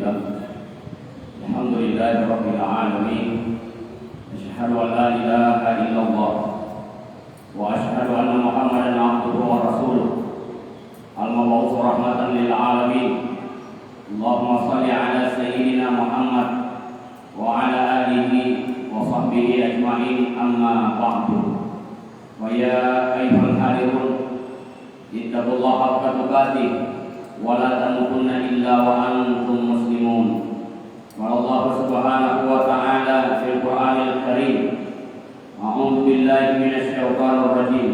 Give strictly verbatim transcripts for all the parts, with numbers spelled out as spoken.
الحمد لله رب العالمين. أشهد أن لا إله إلا الله وأشهد أن محمدا عبده ورسوله المبعوث رحمة للعالمين. اللهم صل على سيدنا محمد وعلى آله وصحبه أجمعين، أما بعد. فيا أيها الحاضرون، اتقوا الله حق تقاته ولا تموتن إلا وأنتم مسلمون. قال الله سبحانه وتعالى في القرآن الكريم: أعوذ بالله من الشيطان الرجيم.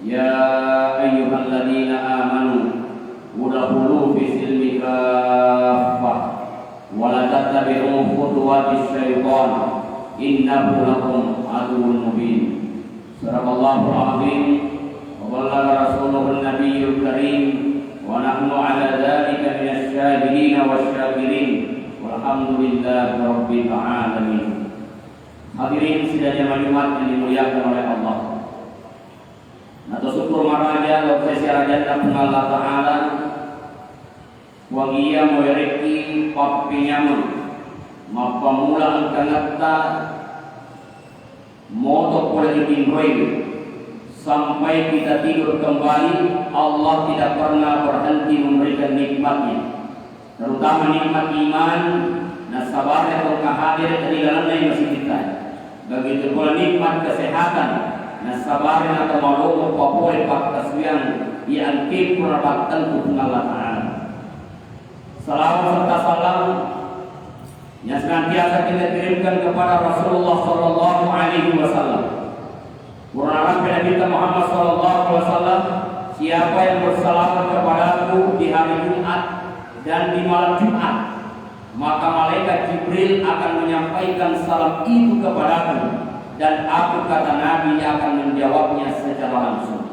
يا أيها الذين آمنوا ادخلوا في السلم كافة ولا تتبعوا خطوات الشيطان إنه لكم عدو مبين. صدق الله العظيم وبلغ رسوله النبي الكريم ونحن على ذلك من الشاهدين والشاكرين والحمد لله رب العالمين. Hadirin sidang jamaah Jumat yang dimuliakan oleh Allah. Nato syukur maraja lao ri sesena rajanna Puang Allah Ta'ala, Puang iya muwerekki pappenyameng, mappamula engkangetta moto pole ri tinroe, sampai kita tidur kembali, Allah tidak pernah berhenti memberikan nikmatnya. Terutama nikmat iman, nasabari tongka hadir ri lalenna masigitta. Begitu pula nikmat kesehatan, nasabari nato malomo papole pakkasuwiang iya engke pura pattentu Puang Allah Ta'ala. Salawat serta salam yang senantiasa kita kirimkan kepada Rasulullah sallallahu alaihi wasallam. Purana rampe Nabitta Muhammad sallallahu alaihi wasallam, siapa yang bersalawat kepadaku di hari Jumat dan di malam Jumat, maka malaikat Jibril akan menyampaikan salam itu kepadaku, dan aku, kata Nabi, akan menjawabnya secara langsung.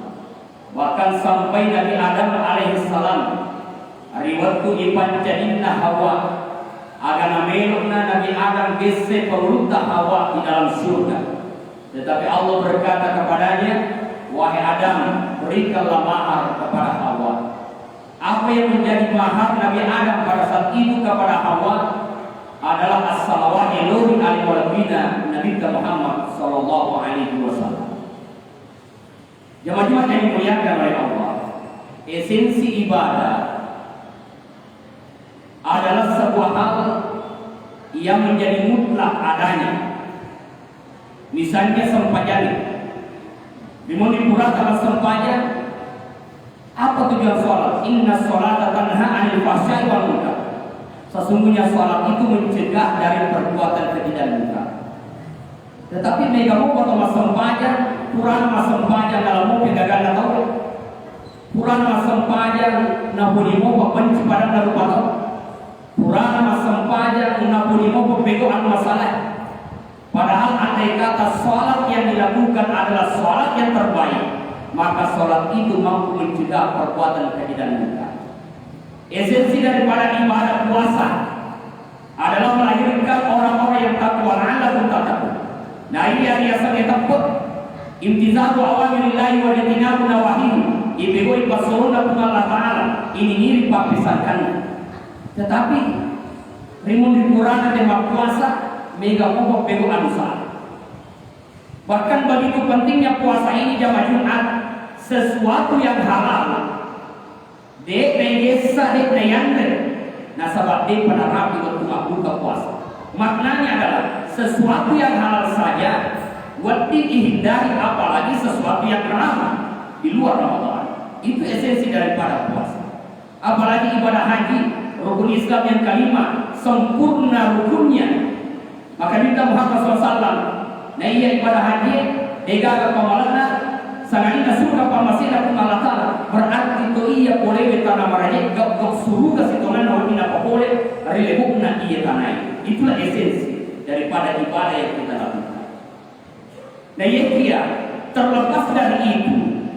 Bahkan sampai Nabi Adam alaihissalam, ri wettu ipancajinna Hawa, aga namelo'na Nabi Adam besse pangulutta Hawa di dalam surga. Tetapi Allah berkata kepadanya, "Wahai Adam, berikanlah mahar kepada Hawa." Apa yang menjadi mahar Nabi Adam pada saat itu kepada Hawa adalah as-salawat, elori ale malebbi'na Nabitta Muhammad sallallahu alaihi wasallam. Jamaah Jumat yang dimuliakan oleh Allah, esensi ibadah adalah sebuah hal yang menjadi mutlak adanya. Misalnya sempajang. Rimoni purata massempajang, apa tujuan sholat? Inna sholata tanha anil fahsyai wal munkar. Sesungguhnya sholat itu mencegah dari perbuatan keji dan munkar. Tetapi mega mopa to massempajang, purana massempajang nala mopa gaganna tau. Purana massempajang napuni mopa benci padanna rupa tau. Purana massempajang napuni mopa pego anu masalah. Padahal andai kata sholat yang dilakukan adalah sholat yang terbaik, maka sholat itu mampu mencegah perbuatan keji dan munkar. Esensi daripada ibadah puasa adalah melahirkan orang-orang yang takwa, la'allakum tattaqun. Nah, iya riasengnge teppe', imtithalu awamirillahi wajtinabu nawahihi, ipegau'i passurona Puang Allah Ta'ala, iningiri pappisangkanna. Tetapi, rimunri purana te mappuasa, mega mopa pego anu salah. Bahkan begitu pentingnya puasa ini jamaah Jumat, sesuatu yang halal, de' naigessa, de' naianre, nasaba' de'pa narapi wettu mabbuka puasa. Maknanya adalah sesuatu yang halal saja wedding ihindari, apalagi sesuatu yang haram di luar Ramadan. Itu esensi daripada puasa. Apalagi ibadah haji, rukun Islam yang kelima, sempurna rukunnya. Maka Nabitta Muhammad sallallahu alaihi wasallam, na iya ibadah haji, degaga pamalanna, sangadinna suruga pammasena Puang Allah Ta'ala, berarti to iya polewe tana maraje, gau-gau suruga sitonganna wedding napapole ri lebo'na iya tanae. Itulah esensi daripada ibadah yang kita lakukan. Na iyakiya, terlepas dari itu,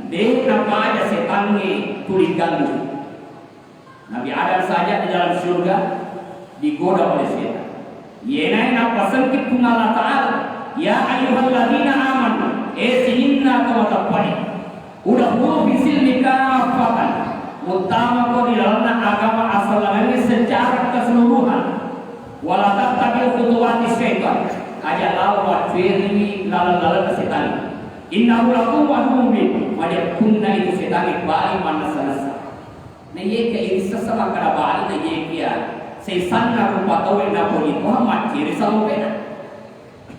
de' napaja setangnge tuli ganggu. Nabi Adam saja di dalam surga digoda oleh setan. Iyenae nappasengki Puang Allah Ta'ala, "Ya ayyuhalladzina amanu, e sininna tau mateppe'e, udkhulu fis silmi kaffatan, muttamako di lalenna agama asallangengnge secara keseluruhan." Aja lao waccueriwi laleng-lalenna setan. Innahu lakum aduwwun mubin. Majeppunna itu setangnge bali mannessa-nessa. Naiyakia irissessa makkada bali, naiyakia saisanna rupa tauwe napoji Tuhan macciri salopena.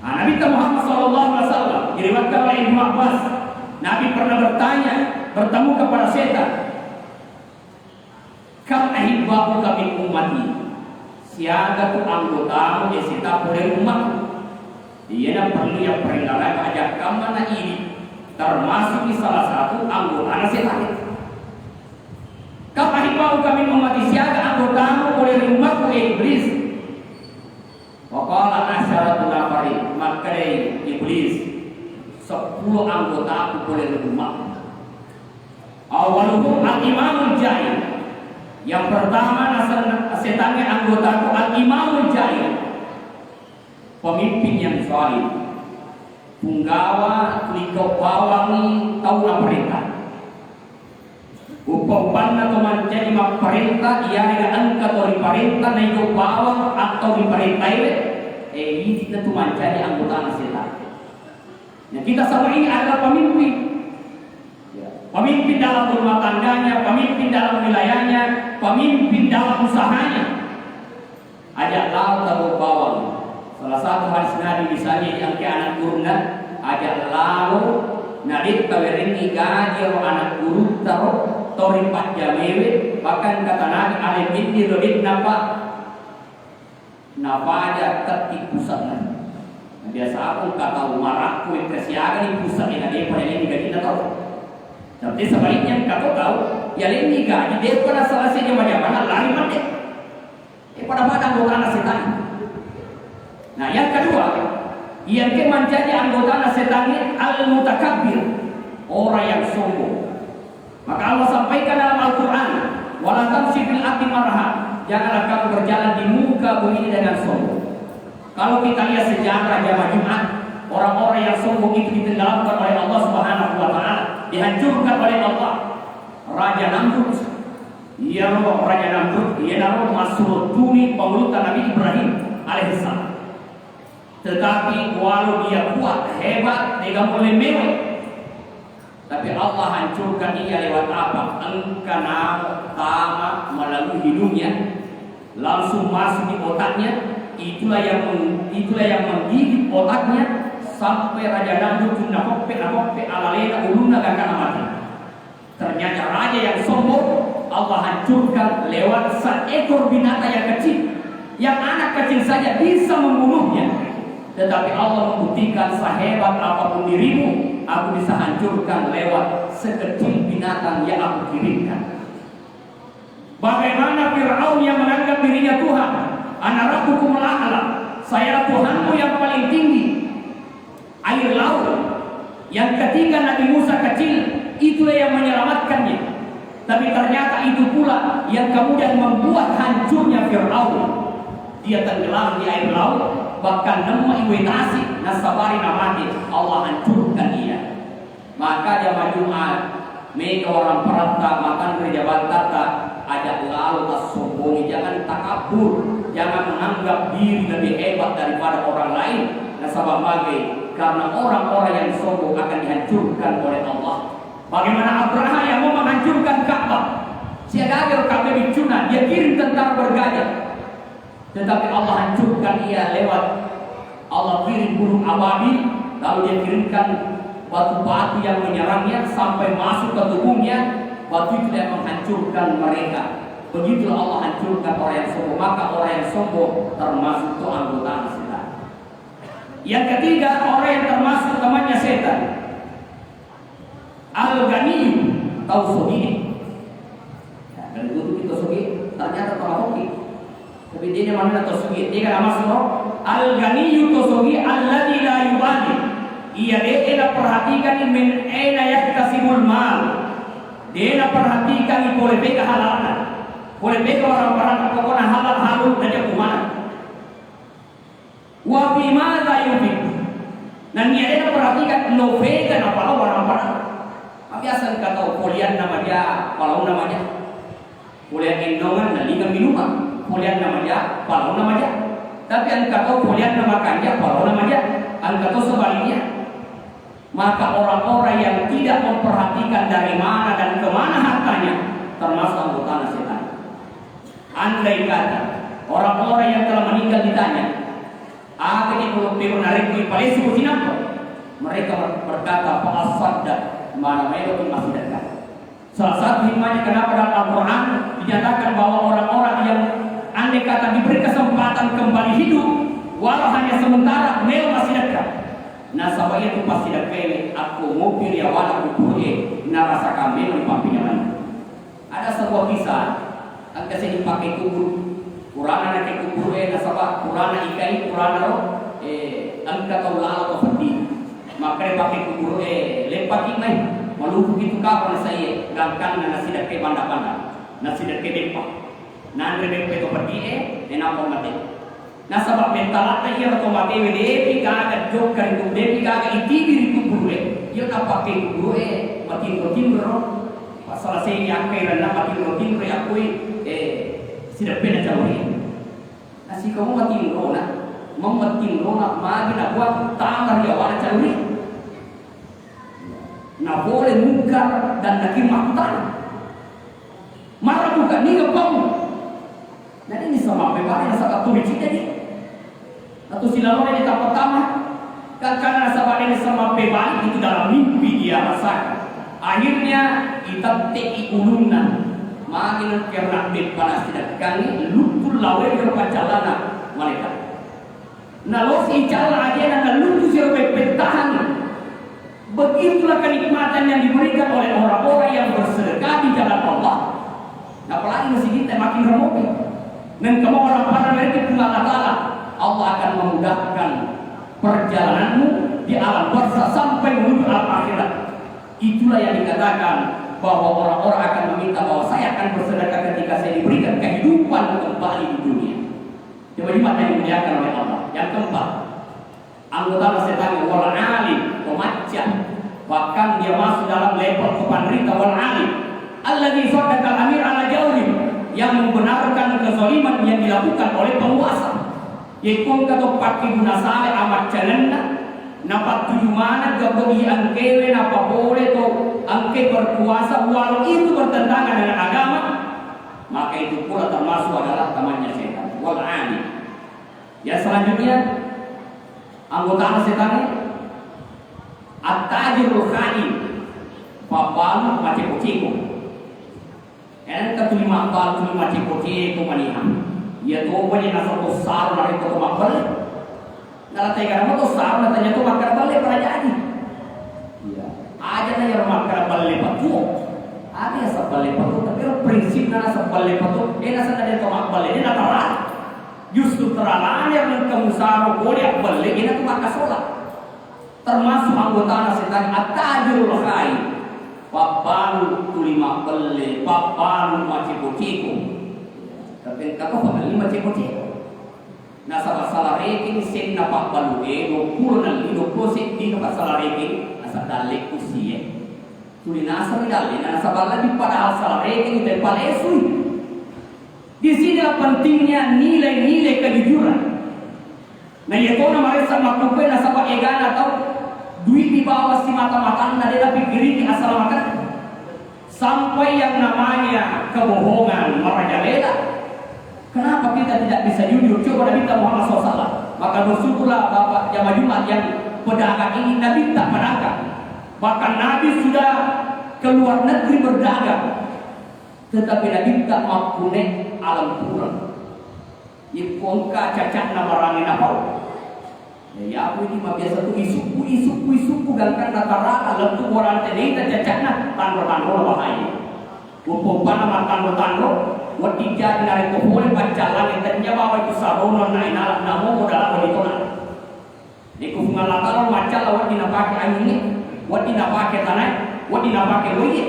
Nah, Nabitta Muhammad sallallahu alaihi wasallam diriwayatkan oleh Ibnu Abbas, Nabi pernah bertanya, bertemu kepada setan, "Kam ahibba'uka min ummati?" Siaga tu anggotamu, eh, sita pole ummatku? Iyana perlu ya peringatan aja kamana ini, termasuk di salah satu anggotana setan. "Kam ahibba'uka min ummati?" Siaga anggotamu pole ri ummatku, eh, Iblis? Wa qala asharatu nafarin, makkedai Iblis, "Seppulo anggotaku pole ri ummatku." Awwaluhum al-imamul ja'ir. Yang pertama nasenna setangnge anggotaku al-imamul ja'ir. Pemimpin yang zalim. Punggawa tuli gau bawangngi tau naparenta. Uppa-uppanna to mancaji mapparenta, iyaega engka to riparenta naigau bawang atau riparentaiwe, eh, idi'na tu mancaji anggotana setan. Nah, kita semua ini adalah pemimpin. Ya, pemimpin dalam rumah tangganya, pemimpin dalam wilayahnya, pemimpin dalam usahanya. Aja lao tagau bawang. Salah satu hadis Nabi misalnya, engka anak gurunna, aja lalo nade tawerengngi gaji ro anak gurutta ro, to ripajjamewe, bahkan kata Nabi, "Aleng inni lo de'na, Pak." Napaja tetti pusenna. Biasa aku engka tau marakko, engka siaga ni pusenna, na depa nalenni gajinna tau. Tapi sebaliknya engka to tau, yalenni gaji, depa nasalase jama-jamana, lari mate. Eh, pada-pada anggotana setan. Nah, yang kedua, yang ke mancaji anggotana setan ini al-mutakabbir, orang yang sombong. Maka Allah sampaikan dalam Al-Quran, "Wala tamshi fil ardi maraha." Janganlah kamu berjalan di muka bumi ini dengan sombong. Kalau kita lihat sejarah jamaah Jumat, orang-orang yang sombong itu ditenggelamkan oleh Allah Subhanahu wa Ta'ala, dihancurkan oleh Allah. Raja Namrud, iya ro Raja Namrud, iya naro massuruttuni pangulutta Nabi Ibrahim alaihissalam. Tetapi walau dia kuat, hebat, tega mulle mewe. Tapi Allah hancurkan ia lewat apa? Engka namo tama melalui hidungnya, langsung masuk di otaknya, itulah yang meng-, itulah yang menggigit otaknya sampai Raja Namrud napoppe, napoppe alalena ulunna gangkana mati. Ternyata raja yang sombong Allah hancurkan lewat seekor binatang yang kecil, yang anak kecil saja bisa membunuhnya. Tetapi Allah membuktikan, sehebat apapun dirimu, aku bisa hancurkan lewat sekecil binatang yang aku kirimkan. Bagaimana Firaun yang menganggap dirinya Tuhan? "Ana rabbukumul a'la, saya Tuhanmu yang paling tinggi." Air laut yang ketika Nabi Musa kecil, itulah yang menyelamatkannya. Tapi ternyata itu pula yang kemudian membuat hancurnya Firaun. Dia tenggelam di air laut, bahkan nemma iwe tasi, nasabari namati, Allah hancurkan ia. Maka jamaah Jumat, mega waramparatta, matanre jabattatta, aja lalo tassombongi, jangan takabur, jangan menganggap diri lebih hebat daripada orang lain. Nasaba mage, karena orang-orang yang sombong akan dihancurkan oleh Allah. Bagaimana Abraham yang mau menghancurkan Ka'bah? Siaga ero Ka'bah biccuna, dia kirim tentara bergajah. Tetapi Allah hancurkan ia lewat, Allah kirim burung ababil, lalu dia kirimkan batu-batu yang menyerangnya sampai masuk ke tubuhnya, batu itu yang menghancurkan mereka. Begitulah Allah hancurkan orang yang sombong. Maka orang yang sombong termasuk itu anggota setan. Yang ketiga, orang yang termasuk temannya setan. Al-Ghani, tau sogi. Ya, dan itu kita sogi, ternyata tau sogi. Tapi dia mana tau sogi, dia kan masuk. Al-Ghani to sogi, alladzi la yubali. Ia de ena perhatikan min aina yaktasibul mal. De ena perhatikan pole pega halalna. Pole pega orang-orang pokoknya halal halal aja kumana. Wa fi madza yunfiq. Nennia de naperhatikan lo fega napalao warampara. Mabiasa engka tau polianna maja, palaona maja. Poliang endongan, nalinga minumang. Polianna maja, palaona maja. Tapi engka to polianna makanja, palona maja. Engka to sebaliknya. Maka orang-orang yang tidak memperhatikan dari mana dan kemana hartanya, termasuk anggotana setan. Andai kata orang-orang yang telah meninggal ditanya, "Aga ni puloppeku narekko ipalesu ko cinampa?" Mereka ber-, berkata, "Fa asaddaq, mana melo ki massidekka." Salah satu hikmahnya kenapa dalam Al-Quran dinyatakan bahwa orang-orang yang andai kata diberi kesempatan kembali hidup, walau hanya sementara, melo massidekka. Nasaba iyatu passidekkae akko mopi ri yawana kuburu e, narasakang memang pappinyamanna. Ada sebuah kisah, engka seddi pakke kuburu, purana nake kuburu e, nasaba purana ikai, purana ro, eh, engka tau lalo to peddi. Makkeda pakke kuburu e, "Leppaki mai, malupuki tu kapang saiye, gangkanna nasidekkai banda-banda, nasidekkai beppa." Nanre beppa to peddi e, eh, nappa mate. Nasaba mentalatta iyaro to matewe depi gaga jokka ri kuburu, depi gaga itibi ri kuburu e. Iyo napakke kuburu e matinro-tinro. Pasala seni akkairanna matinro-tinro yakkui, eh, sideppena calori. Nasiko matinrona, mamettinrona magi nabuang tama ri yawana calori. Napole Mungkar dan Nakir makkutana. Marabuka ninga pau. Nani nisseng mappebali nasaba tuli ciddani. Atau silalona ini tak pertama. Kan karena nasaba nisseng mappebali itu dalam mimpi dia rasakan. Akhirnya itette'i ulunna. Magi nengke ro beppa nasidekkangi, luttu lawe ro paccallana malaikat. Nalosi icalla ajena naluttu siro beppettahang. Begitulah kenikmatan yang diberikan oleh orang-orang yang bersedekah di jalan Allah. Apalagi masigitta makin remopi. Nengka mau orang pada mereka Puang Allah Ta'ala, Allah akan memudahkan perjalananmu di alam barzah sampai menuju alam akhirat. Itulah yang dikatakan bahwa orang-orang akan meminta bahwa saya akan bersedekah ketika saya diberikan kehidupan kembali di dunia. Coba jemaat yang dimuliakan oleh Allah. Yang keempat, anggota setan wal alim, pemacca. Bahkan dia masuk dalam level kepanrita wal alim. Alladzi saddaqal amir ala jawri, yang membenarkan kezaliman yang dilakukan oleh penguasa. Yekko engka to pakkeguna sale amaccangenna, napattuju maneng gabbengi engkewe napapole to engke berkuasa, walau itu bertentangan dengan agama, maka itu pula termasuk adalah temannya setan. Wal alim. Yang selanjutnya, anggota setan, at-tajirul khain, pabbalu maceko-ceko. Engka tuli mabbalu, tuli maceko-ceko maniha. Iya to pole nasaba to saro narekko to mabbelle. Nala tegana mo to saro natanya to makkeda belle pada jaji. Iya. Aja na iyaro makkeda belle patuo. Ada yang sebelle patuo, tapi ero prinsipna nasebelle patuo, eh, nasaba de to mabbelle, de natara. Justru teralana yang engka musaro pole abbelle, ina tu makkasola. Termasuk anggotana setan at-tajirul khain. Pabbalu tuli mabbelle, pabbalu maceko-ceko. Tapi engka to pagelli maceko-ceko. Nasaba sala rekeng senna pabbalu e, duappulo nalli, duappulo seddi na pasala rekeng, nasaba dalle kusie. Tuli naseng ri dalle, nasaba lebbi padahal sala rekeng te palesui. Di sinilah pentingnya nilai-nilai kejujuran. Na iya tona maressa makkukue nasaba egana tau, duit dibawa simata-matanna, de napikirini asalamakeng. Sampai yang namanya kebohongan merajalela. Kenapa kita tidak bisa jujur? Coba Nabi kita Muhammad sallallahu alaihi wasallam. Maka bersyukurlah Bapak jamaah Jumat yang pedagang ini, Nabi tak pedagang. Bahkan Nabi sudah ke luar negeri berdagang. Tetapi Nabi tak makkune alam pureng. Yekko engka caca'na barangnge napau. Ya, yaku ini mah biasa tu isukku, isukku, isukku, gangkanna tarala, lettu orang teneta caca'na, tanro-tanro bahaya. Uppa-uppana mattanro-tanro, wedding jadi narekko pole paccallangnge tennia bawai ku sarono na inala namo modala wedding tona. Iko Puang Allah Ta'ala maccalla wedding napake angingnge, wedding napake tanae, wedding napake waie.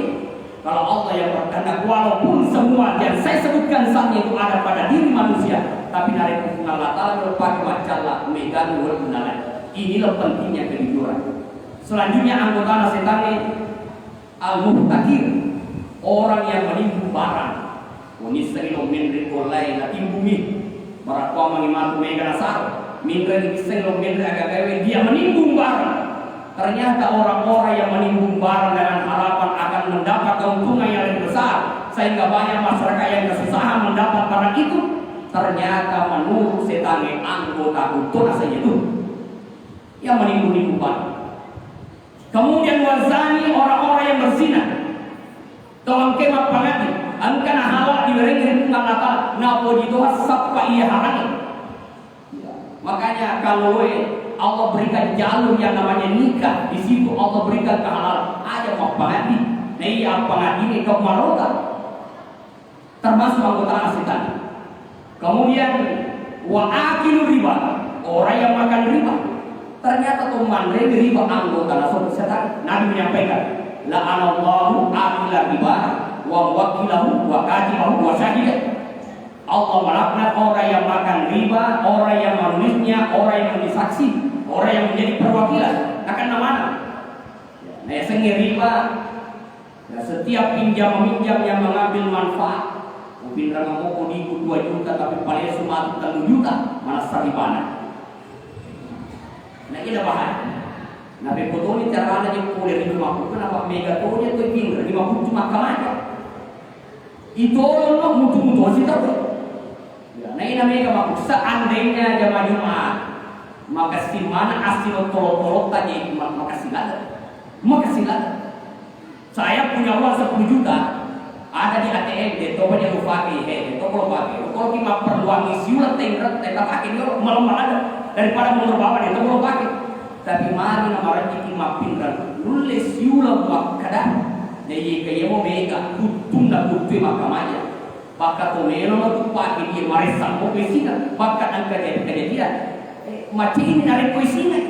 Kalau Allah yang berkehendak, walaupun semua yang saya sebutkan saat itu ada pada diri manusia, tapi narekko Puang Allah Ta'ala melepake maccalla, megangi wedding nalai. Inilah pentingnya kejujuran. Selanjutnya anggotana setangnge, al-muhtakir, orang yang menimbun barang. Wenni seri lo menre online natimbungi. Marakkuammengngi matu mega nasaro, minreng isseng lo menre agagawe dia menimbun barang. Ternyata orang-orang yang menimbun barang dengan harapan akan mendapat keuntungan yang lebih besar, sehingga banyak masyarakat yang kesusahan mendapat barang itu, ternyata menurut setange anggota utuh saja itu yang menimbun-nimbun barang. Kemudian wazani, orang-orang yang berzina. Tau engkae mappangaddi, engka nahalal diwerengngi ri Puang Allah Taala, napoji toha sappa iya harangnge. Ya, makanya kalau we Allah berikan jalur yang namanya nikah, di situ Allah berikan kehalalan. Aja mappangaddi. Nah, iya appangaddi ni kau marota. Termasuk anggota setan. Kemudian, wa akilu riba, orang yang makan riba. Ternyata to manre riba anggota nasoro setan. Nabi menyampaikan, la'anallahu akila riba wa muwakilahu wa katibahu wa syahidah. Allah melaknat orang yang makan riba, orang yang menulisnya, orang yang menjadi saksi, orang yang menjadi perwakilan. Akan mana? Nah, ya, sengi riba. Ya, setiap pinjam meminjam yang mengambil manfaat, upinrang moko diku dua juta tapi palesu matu tellu juta, manessa ribana. Nah, ini bahaya. Nah, pekotoni carana je pole ri rumahku, kenapa mega tonya tu pinrang di mabucu makamanya? Itolong no mutu-mutu si tau. Ya, nah, ini mega maku seandainya jamaah Jumat makasih mana asli tolong-tolong tadi makasih lada. Makasih lada. Saya punya uang sepuluh juta, ada di A T M, de to banyak lo pake, he, de to lo pake. Kalau kita perluangi siulang tenrek, tetap pake dia, malam ada. Daripada motor bawa, de to lo pake. Tapi mari na marejeki mappinrang, nulle siulang makkada, jadi kaya mau mega, kuttunna kuttui makamanya. Baka to melo na tu pake dia maressa mau pesina, baka angka jadi kejadian. Eh, macini narekko isina.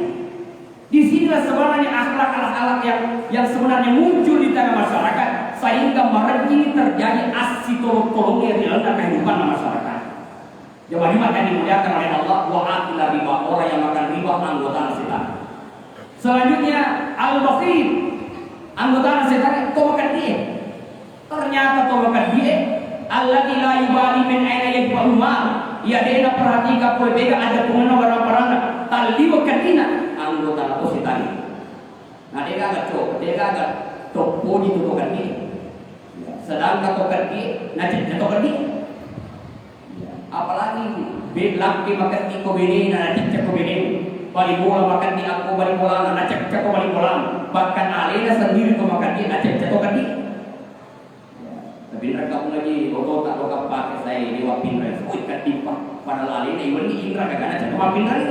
Di sinilah sebenarnya akhlak-akhlak yang, yang sebenarnya muncul di tengah masyarakat, sehingga marejjini terjadi assitolong-tolongnya di dalam kehidupan masyarakat. Jamaah Jumat yang dimuliakan oleh Allah, wa akila riba, orang yang makan riba anggota setan. Selanjutnya, al-bakhil, anggota setan itu makan dia. Ternyata to makeddie, alladzi la yubali min aina yajma'ul mal, iya de'na perhatika pole bega ada pungenna barang-baranna, talliwe keddina, anggotana to setani. Na degaga cok, degaga toppoji to makeddie. Sedangkan to keddie, na cecce to keddie. Apalagi be-, laki makeddi ko benena, na cecce ko benena. Bali bola makeddi akko bali bolana, na cecce ko bali bolana. Bahkan alena sendiri ko makeddi, na cecce to keddie. Tapi mereka pun lagi oto tak lo kapake saya dewa pinreng. Woi, keddie pa. Padahal alena iwani indra kagana cecce ko pinreng.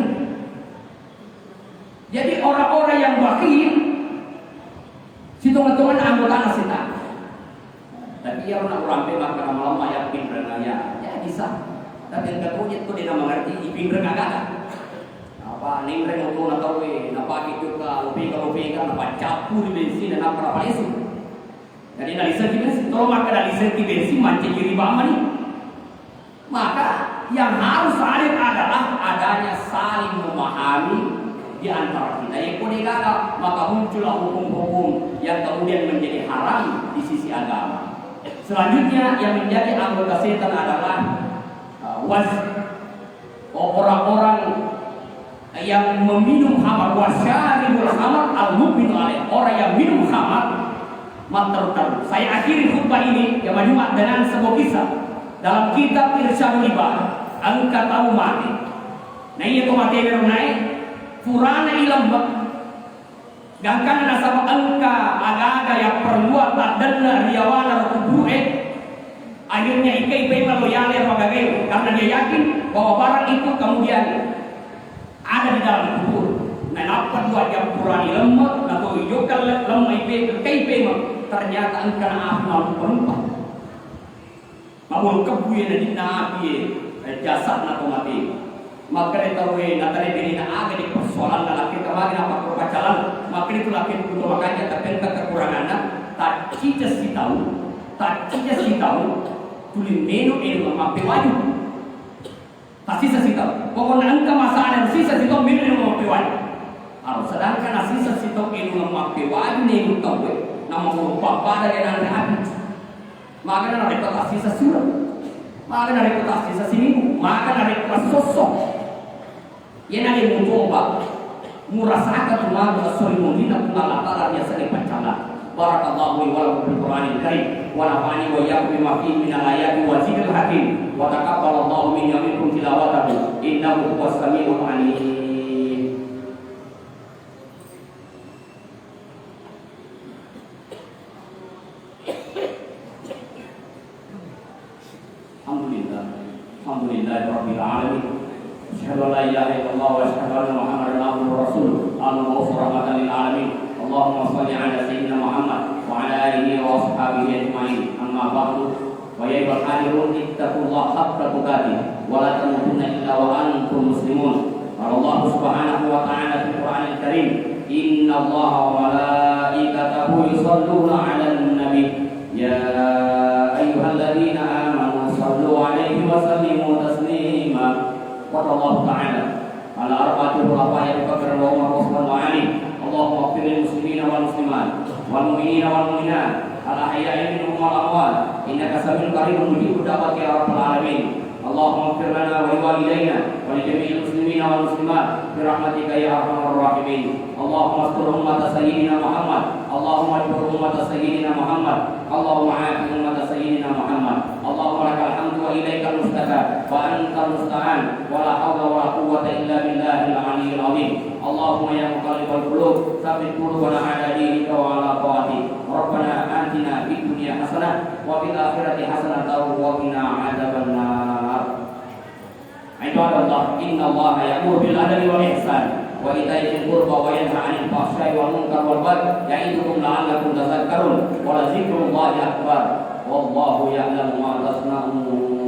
Jadi orang-orang yang bakhil, sitonga-tonga anggota setan. Tapi iya na urampe makkeda malemma ya pinreng ya, ya bisa. Tapi engka to je to de na mengerti ipinreng agaga. Apa ninreng otona tauwe, napake jokka lopeka-lopeka, napaccappuri bensin, nappa napalesu. Jadi naliseki bensin, to makkeda naliseki bensin mancaji riba mani. Maka yang harus hadir adalah adanya saling memahami di antara kita. Yekko degaga, maka muncullah hukum-hukum yang kemudian menjadi haram di sisi agama. Selanjutnya, yang menjadi anggota setan adalah, uh, was-, orang-orang yang meminum khamar, wa syaribul khamar al-muqminu alaih, orang yang minum khamar matteru-teru. Saya akhiri khutbah ini, ya, Jumat, dengan sebuah kisah dalam kitab Irsyadul Ibad, engka tau mate. Nah, iya to mate naik, purana ilembek. Gangkanna nasaba engka aga-aga yapparelluang taddenne ri yawana ro kuburu'e, akhirnya ikai paimeng lo yale ro agagae, karena dia yakin bahwa barang itu kemudian ada di dalam kubur. Nah, nappa dua jam purani lemme, na to ijokka le-, lemme ipe-, kai paimeng, ternyata engka na api malumpa-lumpa. Mabolo kebbu ye nadinna api ye, eh, jasadna to mate. Makkeda tauwe, natalebbirina aga di persoalanna, lakketa magi napakko pacalang. Makkeda tu lakketa kuto makanja, tapi engka kekuranganna, taccica sitau, taccica sitau, tuli meno ero mappewaju. Tasisa sitau. Pokokna engka masalah sisa sitau meno ero mappewaju. Aro, sedangkan nasisa sitau ero mappewaju ne tauwe, namabolo pappada le nanre api. Magana narekko tassisa sura. Magana narekko tassisa siminggu. Magana narekko Iyanaritu mucoba murasakang tu matu esso ri munrinna Puang Allah Ta'ala riasengnge paccalla. Barakallahu li wa lakum fil Qur'anil Karim, wa nafa'ani wa iyyakum bima fihi minal ayati wa dzikril hakim, wa taqabbalallahu minni wa minkum tilawatahu, innahu huwas sami'ul alim. الحمد لله. الحمد لله رب العالمين. أشهد أن لا إله إلا الله وأشهد أن محمدا عبده ورسوله المبعوث رحمة للعالمين. اللهم صل على سيدنا محمد وعلى آله وأصحابه أجمعين. أما بعد، فيا أيها الحاضرون، اتقوا الله حق تقاته ولا تموتن إلا وأنتم مسلمون. قال الله سبحانه وتعالى في القرآن الكريم: إن الله وملائكته يصلون على النبي يا أيها الذين آمنوا صلوا عليه وسلموا تسليما. قال الله تعالى: على أربعة خلفاء أبي بكر وعمر وعثمان وعلي. اللهم اغفر للمسلمين والمسلمات والمؤمنين والمؤمنات الأحياء منهم والأموات إنك سميع قريب مجيب الدعوات يا رب العالمين. اللهم اغفر لنا ولوالدينا ولجميع المسلمين والمسلمات برحمتك يا أرحم الراحمين. اللهم استر أمة سيدنا محمد. اللهم اجبر أمة سيدنا محمد. اللهم عاف أمة سيدنا محمد. اللهم لك الحمد وإليك المشتكى وأنت المستعان ولا حول ولا قوة إلا بالله العلي العظيم. اللهم يا مقلب القلوب ثبت قلوبنا على دينك وعلى طاعتك. ربنا آتنا في الدنيا حسنة وفي الآخرة حسنة وقنا عذاب النار. عباد الله، إن الله يأمر بالعدل والإحسان وإيتاء ذي القربى وينهى عن الفحشاء والمنكر والبغي يعظكم لعلكم تذكرون ولذكر الله أكبر والله يعلم ما تصنعون.